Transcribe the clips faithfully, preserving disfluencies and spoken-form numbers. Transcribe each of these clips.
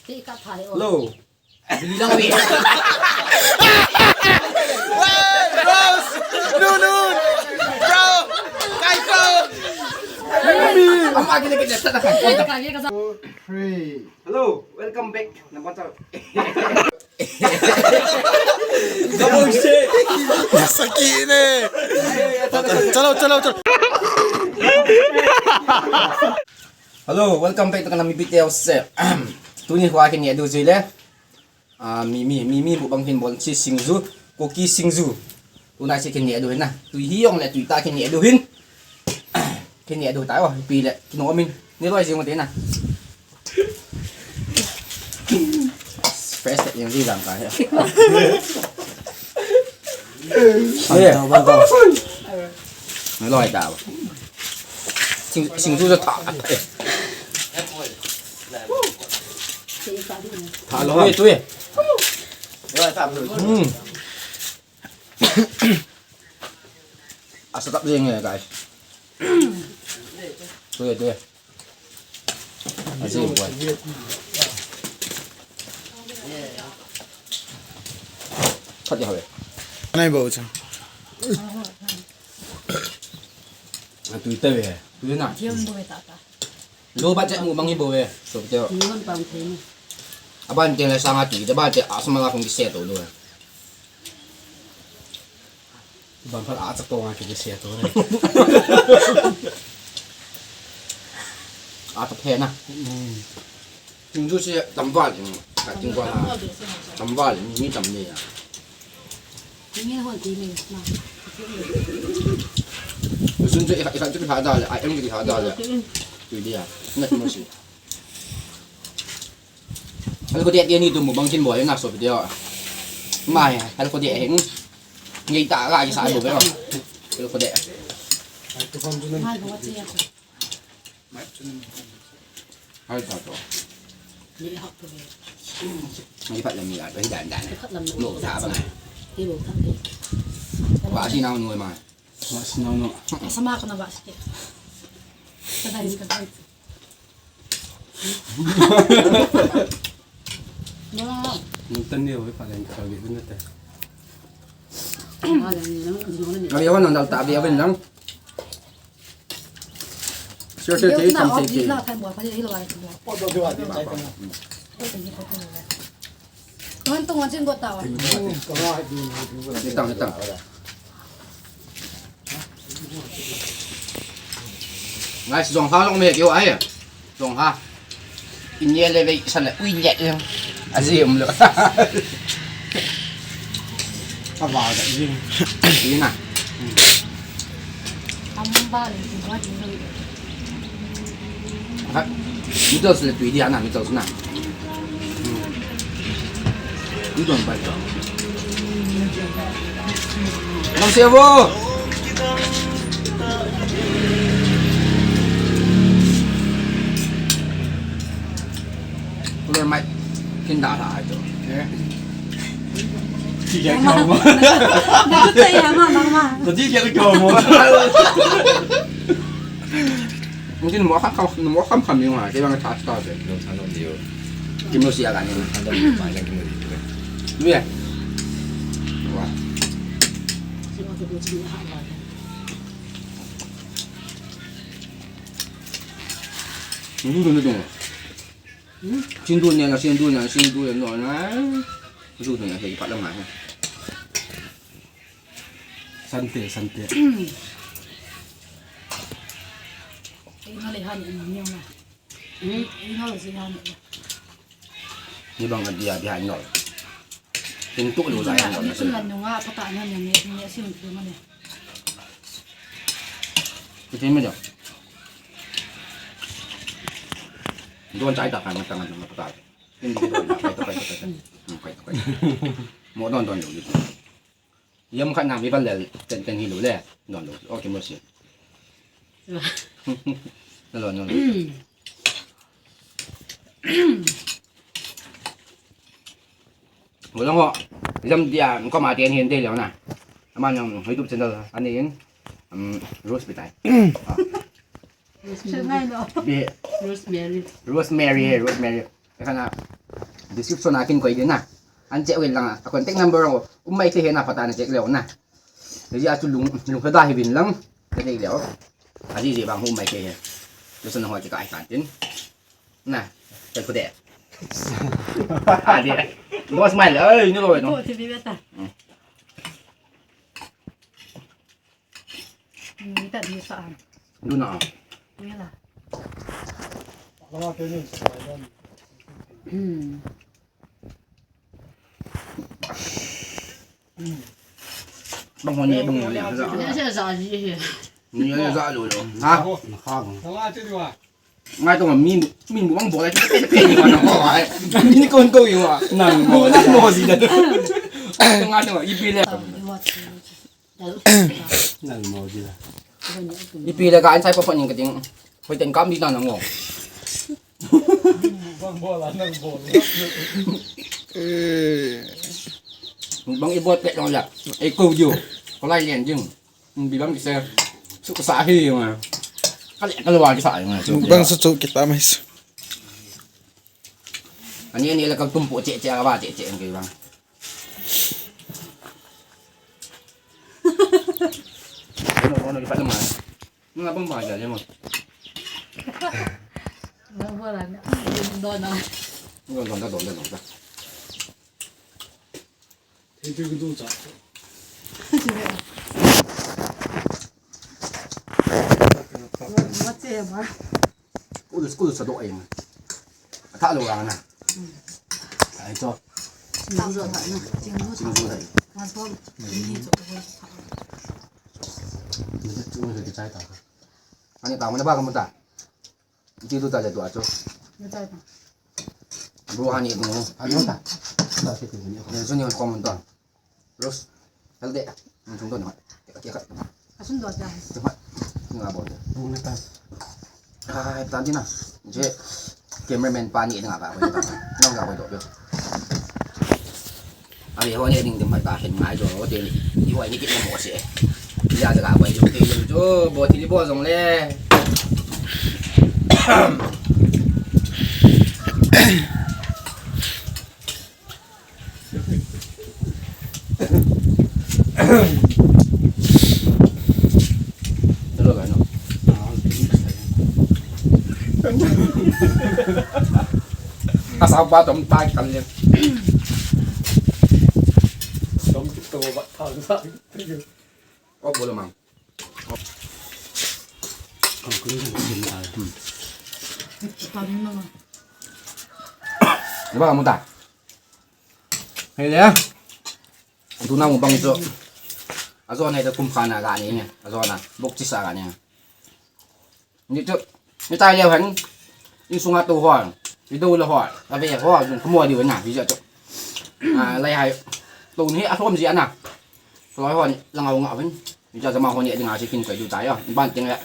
Hello. Bilang weh. Hey, Rose! No, no! Bro! Kai, bro! Ama gini gini sa takan. Three. Hello, welcome back. Nampak tak? Double shit. Sakit ni. Chalo, chalo, chalo. Hello, welcome back to kanami video se. Tuni hua kini adu zui le. Ah, mi, mi, mi, mi, mukbang kin bol si singju, koki singju. Tuna si kin ni adu hin na. Tui hi jong le tui ta kin ni adu hin. Kin ni adu ta o, pi le, kin o min. Ni loi sing mo te na. Fresh te yang di dang ka he. Bantau, bantau. Ni loi ta. Sing, singju ta. Tha lo. Tui, tui. Hmm. Asa tap jeng e, guys. Tui, tui. Asi, boy. Khat ya we. Nai bo cha. Tui te we. Tui na. Lo ba che mu mang hi bo we. So te. Ni hon pang thei ni. Aban te le sanga tui te ba te asma la kong ki se to lo. Ban phat a chak to nga ki se to. A ta phe na. Tingju se tamval in. Ka tingval na. Tamval in ni tam ni ya. Ni hon ti ni na. Sun je i kha, i kha je ki ha da le, a em ki ha da le. Tui dia. Na ki mo si. Hal ko dia dia ni tu mukbang kin bol na so video. Mai, hal ko dia hin. Ngai ta ga ki sa do be. Hal ko dia. Hai ta to. Ni hak to. Ni phat lam ni la, to hi dan dan. Phat lam ni. Lo ta ba ngai. Ni lo ta. Ba si nau noi ma. Ba si nau no. Sama ko na ba si. Ka dai si ka dai. Nung tan ni oi phat lam ka bi na ta. Abi awan nang dal ta abi awan nang. Sure, sure, sure, sure, sure. Guys, jong ha long me keu ai. Jong ha. In ye le vei sa le ui le le. A ji um lo. Ka va da ji. Ji na. Am ba le ji ba ji lo. Ha. Mi to le tui dia na, mi to na. Ui don ba to. Nang se vo. Kule mai kin da la to. Ti ya ko mo. Ko ti ya ko mo. Mungkin mo kham kham, mo kham kham yung ha, kaya nga taas taas eh. Yung tanong niyo. Kim lo siya kanin. Tanong niyo, parang kim lo dito eh. Iya. Wah. Hindi ko na doon. Sindun niya na, sindun niya, sindun niya, no, na. Sindun niya, sa ipa lang ha. Sante, sante. Ina le han in niyo na. Ina le si han. Ni bang a dia dia no. Tin tu lu la ya no. Ni sun la nunga pata na ni ni sim tu ma ni. Iti me dia. Don chai ta kan ta ngan pata. Tin don ta kai to kai to kai. Kai to kai. Mo don don lu. Yam khat na mi ban le, ten, ten hi lo le. Don lo. Okay, mo si. Na lo, na lo. Mo lo ho. Yam dia, ko ma dia hin de lo na. Ama nang YouTube channel, ani in. Um, Rose Bitai. Ah. Rosemary. Rosemary, Rosemary. Kana. Description a kin koi ding na. An check uvin lang a contact number jong um mai thei hi na, phatah a na check leu na. Hijeh a chu lung, lungkham tah a hi uvin lang. Ka dei leu. Ajeh jeh vang um mai thei hi. Description ho kikah tan tin. Na. Check ko de. A de. No smile. Ai, ni lo no. Ko ti bi beta. Ni ta di sa. Duna. Ni la. Hmm. Bang ho ni bang ho ni. Ni sa ji hi. Ni sa ji lo. Ha? Ngai to mi, mi bu bang bol a, pe, pe, pe, ni wa na wa. Ni kon ko i wa. Nang mo, nang mo si da. Ngai to ipi le. Nang mo si da. Ipi le ka an sai pa pa ni ka ding. Hoi ten kam di na nang mo. Bang bol a, nang bol. Eh. Bang i bol pe dong ya. E ko ju. Ko lai len jing. Bi bang kisa. Su sa hi ma. Kale kale wa kisa ma. Bang su chu kita mais. Ani ani la kal tum po che che wa che che ngi bang. Ono ono di pa ma. Nga bang ba ja le ma. Nga ba la na. Don na. Don don don don. School, school sa doh ai ma. Atha lo lang na. Ai to. Chingzu thai na. Chingzu thai. Chingzu thai. Ani ta mana ba ka muta. Iti tu ta le tu acho. Bro hani tu. Ano ta. Ta ke tu ni. Ne suni ko mun ta. Rose. Hal de. Mun tung to ni. Ke ke ka. Asun do ta. Tu ma. Ni ma bo de. Bu na ta. Ai, tan tina. Je. Cameraman pa ni nga ba ko. Nang ga ko do. Abi ho ni ding ding mai ta hen ngai jo te ni. I ho ni ki mo se. Ya ga ko jo te jo bo ti ni bo jong le. Asal ba tom ta kan le. Tom to ba ta sa. Ko bo lo mang. Ba mu ta. Hei le. Tuna mukbang chu. Ajo nei ta kum kha na ga ni ne. Ajo na. Bok chi sa ga ni. Ni chu. Ni tai leo han. Insung a tu ho. Video la ho. Ave ho. Jung kamo di na. Video chu. A, lai hai. Tu ni a thom ji ana. Loi hon lang au nga vin. Ni cha jama hon ye ding a si kin kai du tai a. Ban ting le.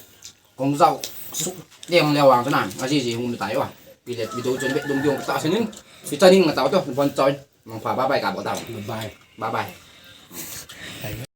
Kong zau. Su. Deng le wang sana. A si si hung tai a. Pi le video chun be dum dum ta sinin. Pi ta ning nga tao to. Bon choi. Mang pha bye bye ka bo tao. Bye bye. Bye bye.